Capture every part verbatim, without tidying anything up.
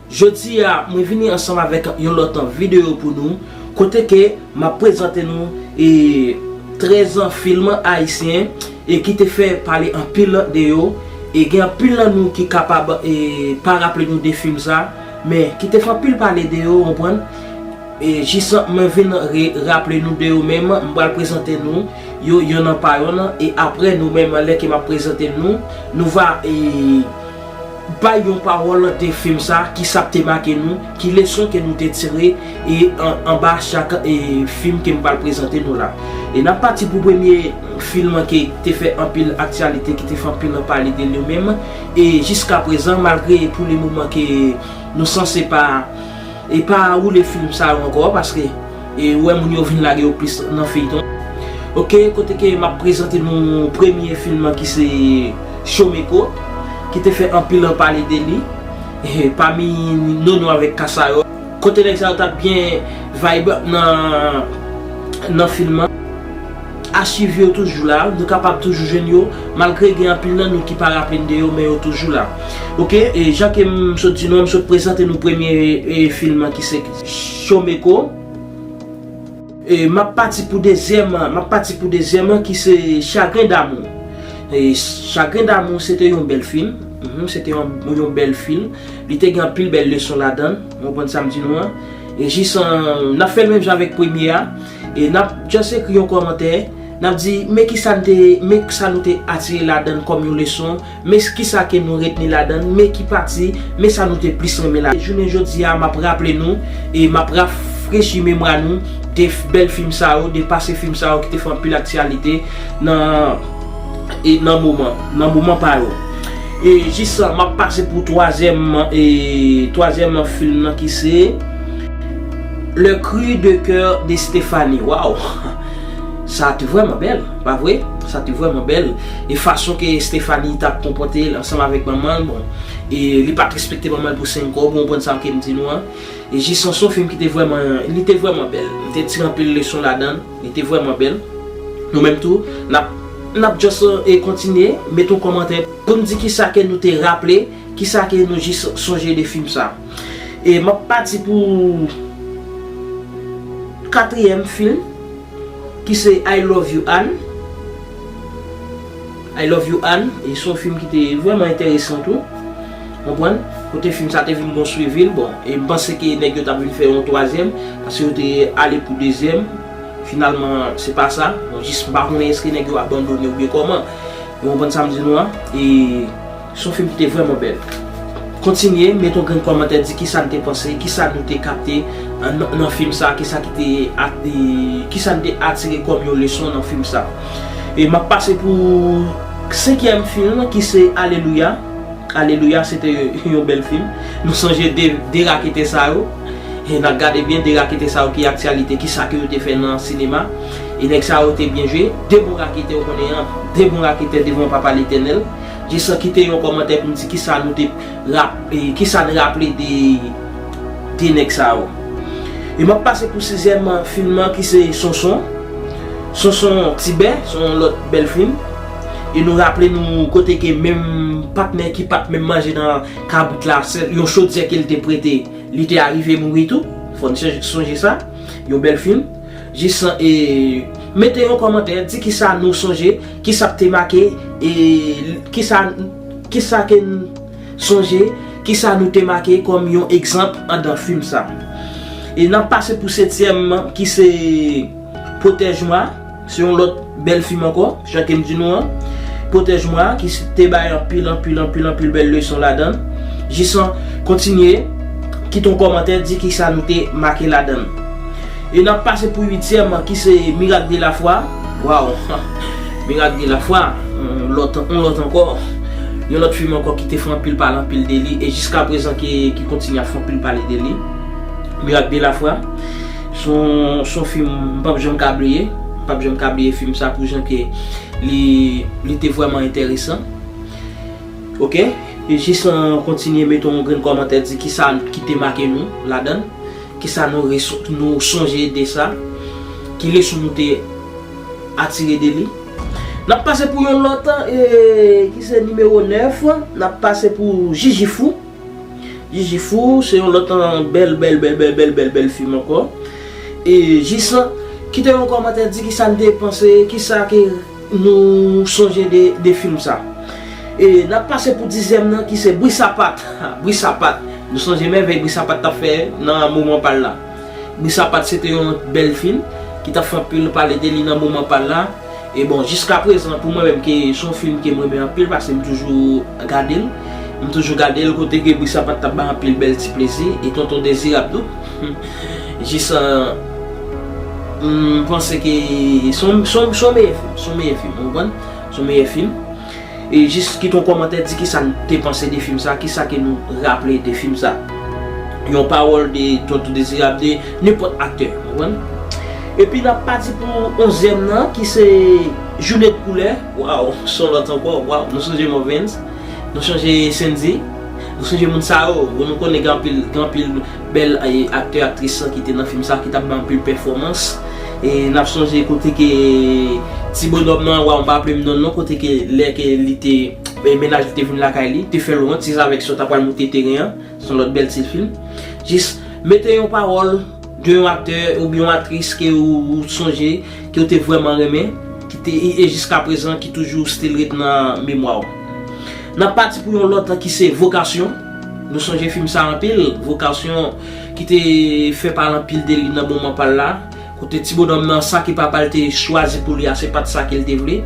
Jodi a, mwen vini ansanm avèk yon lòt videyo pou nou, kote ke m ap prezante nou e trèz fim ayisyen e ki te fè pale anpil de yo, e gen anpil nan nou ki kapab e pa raple nou de fim sa, men ki te fè anpil pale de yo, w konprann? E jis mwen vin re, raple nou de yo menm, m pral prezante nou yo yonn pa yonn, e apre nou menm, lè ke m ap prezante nou, nou va e bay yon pawòl de fim sa, ki sa k te make nou, ki leson ke nou te tire e an, anba chak e fim ke m pral prezante nou la. E n ap pati pou premye fim ke te fè anpil aktyalite, ki te fè anpil pale de li menm. E jiska prezan, malgre pou le moman ke nou sanse pa e pa woule fim sa yo ankò, paske e ou wè moun yo vin lage yo plis nan feyton. Oke, kote ke m ap prezante nou premye fim nan ki se Shomeko, ki te fè anpil pale de li e pami Nono avèk Kasa yo. Kote nèg sa yo t ap byen vibe nan, nan fim nan. Achiv yo toujou la, nou kapab toujou jwenn yo, malgre gen anpil nan nou ki pa raple n de yo, men yo toujou la. Oke, e jan ke m sot di nou, m sot prezante nou premye e, fim nan ki se Shomeko. E m ap pati pou dezyèm, m ap pati pou dezyèm ki se Chagrin d'amour. E Chagrin d'amour se te yon bèl fim. Mhm, se te yon, yon bèl fim. Li te gen anpil bèl leson ladan l. Ou konprann sa m di nou an? E jis, n ap fè l menm jan avèk premye a. E n ap just ekri yon kòmantè. N ap di, men ki sa n te, men sa nou te atire ladan l kòm yon leson, men ki sa ke nou retni ladan l, men ki pati, men sa nou te plis renmen ladan l. Jounen jodi a, m ap raple nou, e m ap rafrechi memwa nou de f, bèl fim sa yo, de pase fim sa yo ki te fè anpil aktyalite nan, e nan moman, nan moman pa yo. E jis, m ap pase pou twazyèm, e twazyèm fim nan ki se Le cri de cœur de Stéphanie. Waw! Sa te vrèman bèl, pa vre? Sa te vrèman bèl. E fason ke Stéphanie t ap konpòte l ansanm avèk manman l, bon, e li pa t respekte manman l pou senk kòb, ou konprann sa ke m di nou an. E jis se yon fim ki te vrèman, li te vrèman bèl. Li te tire anpil leson ladan l, li te vrèman bèl. Nou menm tou, n ap, n ap just, e, kontinye, mete yon kòmantè pou n di ki sa ke nou te raple, ki sa ke nou jis sonje de fim sa. E m ap pati pou katriyèm fim, ki se I Love You Ann. I Love You Ann, e se yon fim ki te vrèman enteresan tou. Konprann? Kote fim sa te vin bon swivi l, bon, e m panse ke nèg yo t ap vin fè yon twazyèm, paske yo te ale pou dezyèm. Finalman, se pa sa. Bon, jis m pa konnen èske nèg yo abandone oubyen kòman. Ou konprann sa m di nou an? E se yon fim ki te vrèman bèl. Kontinye, mete yon grenn kòmantè, di kisa n te panse, kisa nou te kapte nan, nan fim sa, kisa ki te at-, e, kisa n te atire kòm yon leson nan fim sa. E m ap pase pou senkyèm fim ki se Alelouya. Alelouya, se te yon bèl fim. Nou sonje de, de raketè sa yo. E n ap gade byen de raketè sa yo ki aktyalite, kisa ke yo te fè nan sinema. E nèg sa yo te byen jwe. De bon raketè, ou konnen an, de bon raketè devan Papa Letènèl. Jis kite yon kòmantè pou m di kisa nou te rap-, e, kisa n raple de, de nèg sa yo. E m ap pase pou sizyèm fim nan ki se Sonson. Sonson Tibè, se yon lòt bèl fim. E nou raple nou kote ke menm patnè ki pa t menm manje nan kabrit la, se yon chodyè ke l te prete, li te arive mouri tou. Fò n sonje, sonje sa. Yon bèl fim. Jis, e, mete yon kòmantè, di kisa nou sonje, kisa k te make, e kisa, kisa ke n sonje, kisa nou te make kòm yon egzanp anndan fim sa. E n ap pase pou setyèm ki se Protège-moi. Se yon lòt bèl fim ankò, jan ke m di nou an. Protège-moi, ki s-, te bay anpil, anpil, anpil, anpil bèl leson ladan l. Jis kontinye, kite yon kòmantè, di kisa nou te make ladan l. E n ap pase pou uityèm, ki se Miracle de la foi. Waw! Miracle de la foi, yon lòt, yon lòt ankò. Yon lòt fim ankò ki te fè anpil pale anpil de li, e jiska prezan ki, ki kontinye ap fè anpil pale de li. Miracle de la foi. Se yon, se yon fim m p ap janm ka bliye. M p ap janm ka bliye fim sa pou jan ke li, li te vrèman enteresan. Oke? E jis, e, kontinye mete yon grenn kòmantè, di kisa ki te make nou ladan l, kisa nou reso-, nou sonje de sa, ki leson nou te atire de li. N ap pase pou yon lòt, e, ki se nimewo nèf, n ap pase pou Jiji Fou. Jiji Fou, se yon lòt, an, bèl, bèl, bèl, bèl, bèl, bèl, bèl fim ankò. E jis, an, kite yon kòmantè, di kisa n te panse, kisa ke nou sonje de, de fim sa. E n ap pase pou dizyèm nan ki se Bri Sapat. Bri Sapat. Nou sonje mèvèy Bri Sapat t ap fè nan moman pa l la. Bri Sapat se te yon bèl fim ki t ap fè anpil pale de li nan moman pa l la. E bon, jiska prezan, pou mwen menm, ke se yon fim ke m renmen anpil, paske m toujou gade l. M toujou gade l, kote ke Bri Sapat t ap bay anpil bèl ti plezi, e Tonton Dezirab tou. Jis, an, m panse ke se yon, se yon, se yon meyè fim, se yon meyè fim, ou konprann? Se yon meyè fim. E jis kite yon kòmantè, di kisa n te panse de fim sa, kisa ke nou raple de fim sa. Yon pawòl de Tonton Dezirab, de nenpòt aktè, ou konprann? Epi n ap pati pou onzyèm nan, ki se Jounen de koulè. Waw, se yon lòt ankò. Waw, nou sonje Morvens, nou sonje Sendy, nou sonje moun sa yo. Bon, nou konnen gen anpil, gen anpil bèl, e, aktè, aktris ki te nan fim sa, ki t ap bay anpil pèfòmans. E n ap sonje kote ke ti bonòm nan, waw, m pa raple m non l non, kote ke lè ke li te, e, mennaj li te vin lakay li, te fè l wont, ti zavèk sa yo t ap pral moute teren an. Se yon lòt bèl ti fim. Jis mete yon pawòl de yon aktè oubyen yon aktris ke ou, ou sonje, ke ou te vrèman renmen, ki te, e, e jiska prezan, ki toujou still ret nan memwa w. N ap pati pou yon lòt ki se Vokasyon. Nou sonje fim sa anpil, Vokasyon, ki te fè pale anpil de li nan moman pa l la. Kote ti bonòm nan, sa ke papa l te chwazi pou li a, se pa t sa ke l te vle.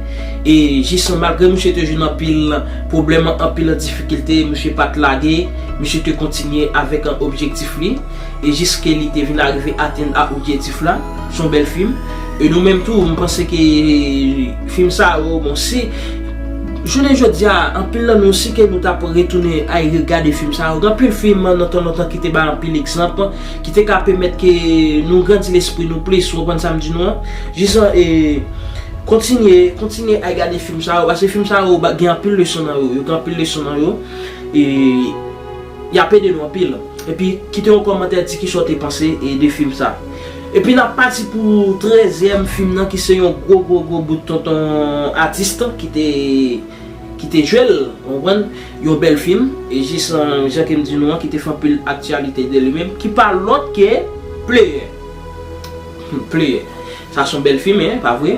E jis malgre misye te jwenn anpil pwoblèm, anpil difikilte, misye pa t lage, misye te kontinye avèk objektif li. E jiske li te vin arive atenn a objektif la. Se yon bèl fim. E nou menm tou, m panse ke fim sa yo, bon, si jounen jodi a, anpil nan nou, si ke nou t ap retounen al regade fim sa yo, gen anpil fim nan tan lontan ki te bay anpil egzanp, ki te ka pèmèt ke nou grandi lespri nou plis, ou konprann sa m di nou an? Jis, e, kontinye, kontinye al gade fim sa yo, paske fim sa yo ba-, gen anpil leson nan yo, yo gen anpil leson nan yo, e y ap ede nou anpil. Epi kite yon kòmantè, di kisa w te panse, e, de fim sa. Epi n ap pati pou trèzyèm fim nan, ki se yon gwo, gwo, gwo bout tonton atis ki te, ki te jwe l, ou konprann? Yon bèl fim, e jis, e, jan ke m di nou an, ki te fè anpil aktyalite de li menm, ki pa lòt ke Player. Player. Sa se yon bèl fim, en, pa vre?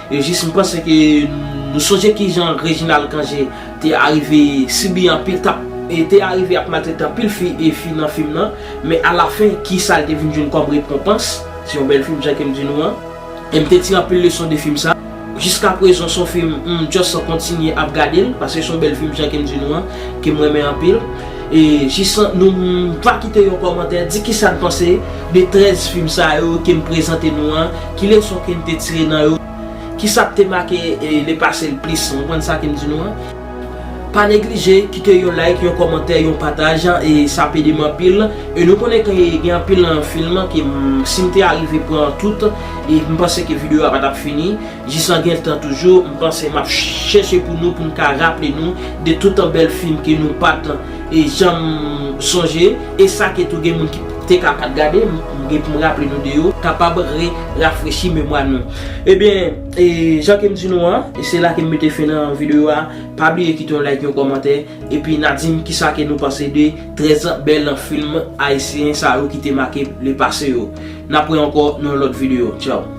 E jis m panse ke nou sonje kijan Reginald Cangé te arive sibi anpil, t ap, e te arive ap maltrete anpil fi, e fi nan fim nan, men alafen, kisa l te vin jwenn kòm rekonpans? Se yon bèl fim, jan ke m di nou an. E m te tire anpil leson de fim sa. Jiska prezan, se yon fim, m just kontinye ap gade l, paske se yon bèl fim, jan ke m di nou an, ke m renmen anpil. E jis nou, m va kite yon kòmantè, di kisa n panse de trèz fim sa yo ke m prezante nou an, ki leson ke n te tire nan yo, kisa k te make, e, lepase l plis, ou konprann sa ke m di nou an? Pa neglije kite yon like, yon kòmantè, yon pataj, e sa ap ede m anpil. E nou konnen ke gen anpil, e, fim ke m, si m te arive pran tout, e m panse ke videyo a pa t ap fini. Jis an gen tan toujou, m panse m ap chèche pou nou, pou n ka raple nou de tout bèl fim ke nou pa t, e, janm sonje, e sa ke tou gen moun ki te ka pa t gade, m, m gen pou m raple nou de yo, kapab re-, rafrechi memwa nou. Ebyen, e, jan ke m di nou an, e se la ke m mete fen nan videyo a, pa bliye kite yon like, yon kòmantè, epi n a di m kisa ke nou panse de trèz bèl fim ayisyen sa yo ki te make lepase yo. N ap wè ankò nan yon lòt videyo. Tchaw.